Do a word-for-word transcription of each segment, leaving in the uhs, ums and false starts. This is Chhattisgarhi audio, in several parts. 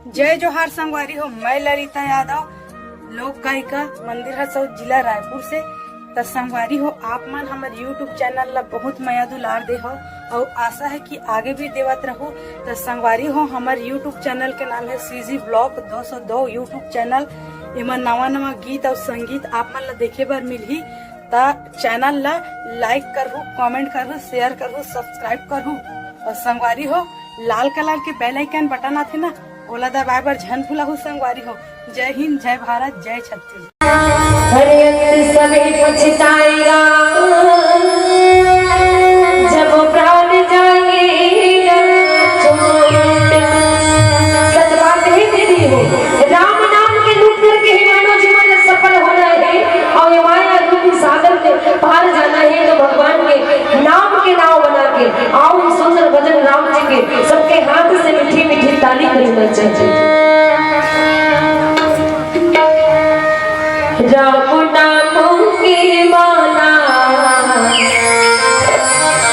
जय जोहार संगवारी हो, मैं ललिता यादव, लोक गायिका, मंदिर हसौद, जिला रायपुर से। त संगवारी हो, आप मन हमर YouTube चैनल ला बहुत मया दुलार दे हो, अउ आशा है कि आगे भी देवत रहू। त संगवारी हो, हमर YouTube चैनल के नाम है CG Vlog दो सौ दो YouTube चैनल। एमा नवा नवा गीत अउ संगीत आप मन ला देखे बर मिलही। त चैनल ला like करहू, comment करहू, share करहू, subscribe करहू। अउ संगवारी हो, लाल कलर के bell icon बटन आथे ना, ओला दबाए बर झन भुलाहू संगवारी हो। जय हिंद, जय भारत, जय छत्तीसगढ़। हर अंत समय पछताएगा, जब प्राण जाएगा। सत बात है दीदी हो, राम नाम के लूट करके ही मानव जीवन सफल होना है, और ये माया रूपी सागर के पार जाना है, तो भगवान के नाम के नाव बना के आओ, सुंदर भजन राम जी के, सबके हाथ से मीठी मीठी ताली बजना चाहिए। राम नाम की माला,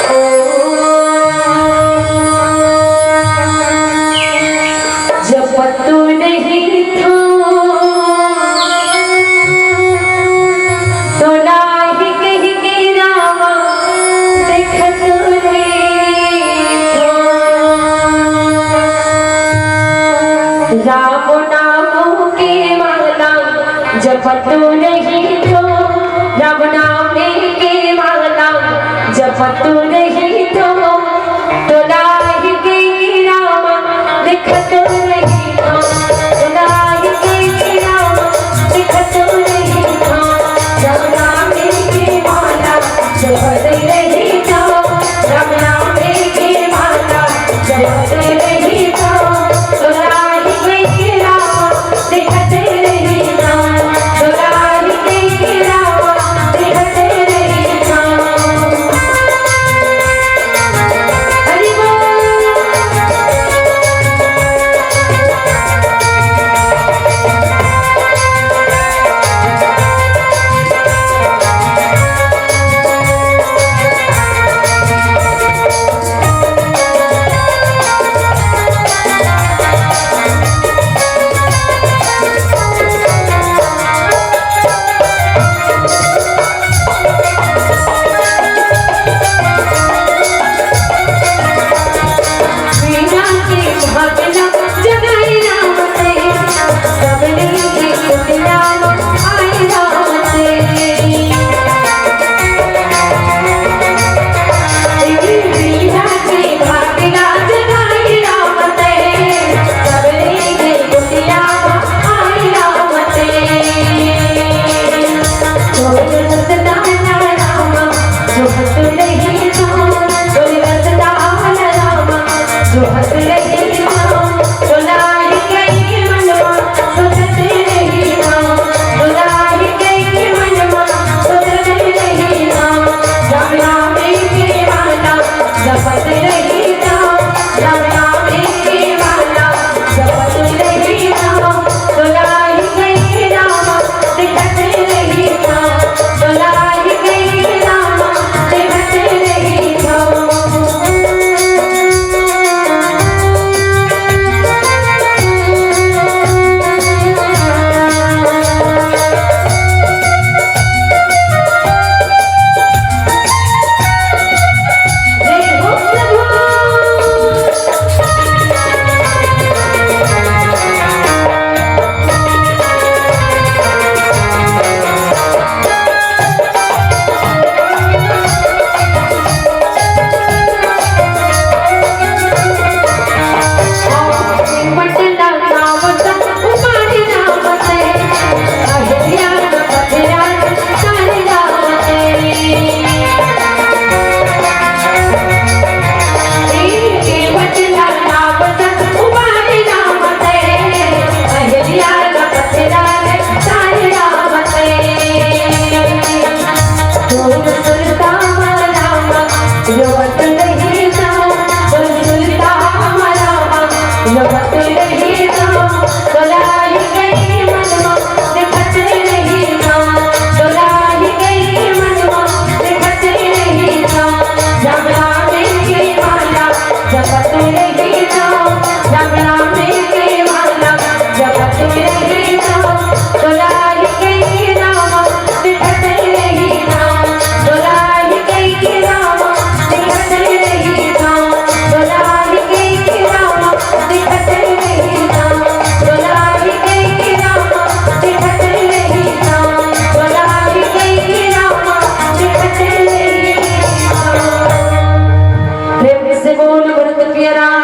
ओ, जपत नहीं था, तो नाही कहि के रामा देखत नहीं था। राम नाम के माला जपत नहीं था, राम नाम के माला जपत नहीं था। तो नाही कहि के रामा देखत नहीं था, तो नाही कहि के रामा देखत नहीं था। राम नाम के माला जपत नहीं था, राम नाम के माला जपत नहीं था। तो नाही कहि के रामा देखत नहीं था, तो नाही कहि के रामा देखत नहीं था। हरि बोल। भैया राम